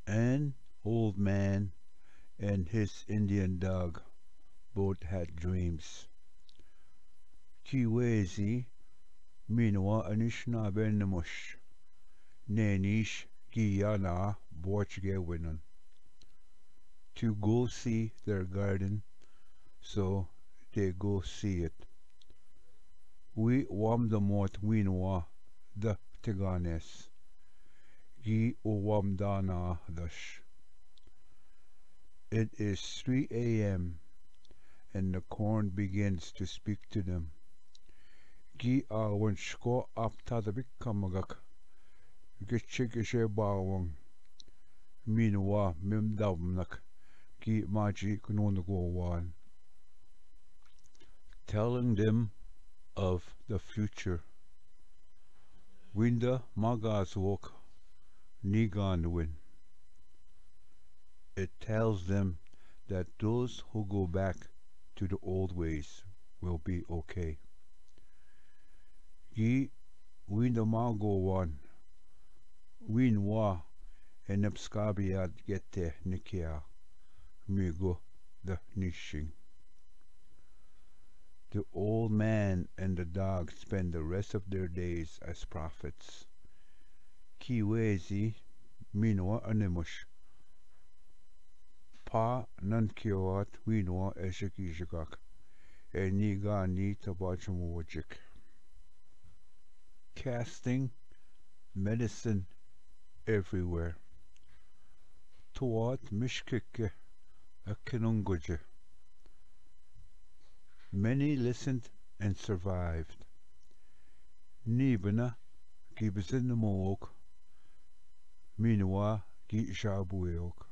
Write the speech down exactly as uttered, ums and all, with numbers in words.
An old man and his Indian dog both had dreams. Ki wezi minwa anishna ben mush. Nenish ki yana boch ge winan. To go see their garden, so they go see it. Wi wam da mot winwa da tiganes. Gi u wam dana dash. It is three a.m. and the corn begins to speak to them. Gi a wanshko apta da bik kamagak. Gichi gichi bawang. Minwa mim davnak. Gi maji gnun gowan. Telling them of the future. Winda magazwok nigan win. It tells them that those who go back to the old ways will be okay. Gi winda magowan winwa enepskabiad gete nikia migo the nishing. The old man and the dog spend the rest of their days as prophets. Ki wezi minwa anemush. Pa nan kiwat winwa eshiki shikak. E ni ga ni tabachumu wajik. Casting medicine everywhere. Tuat mishkike akinungoje. Many listened and survived. Nibana gibzin mok minwa gi shabuok.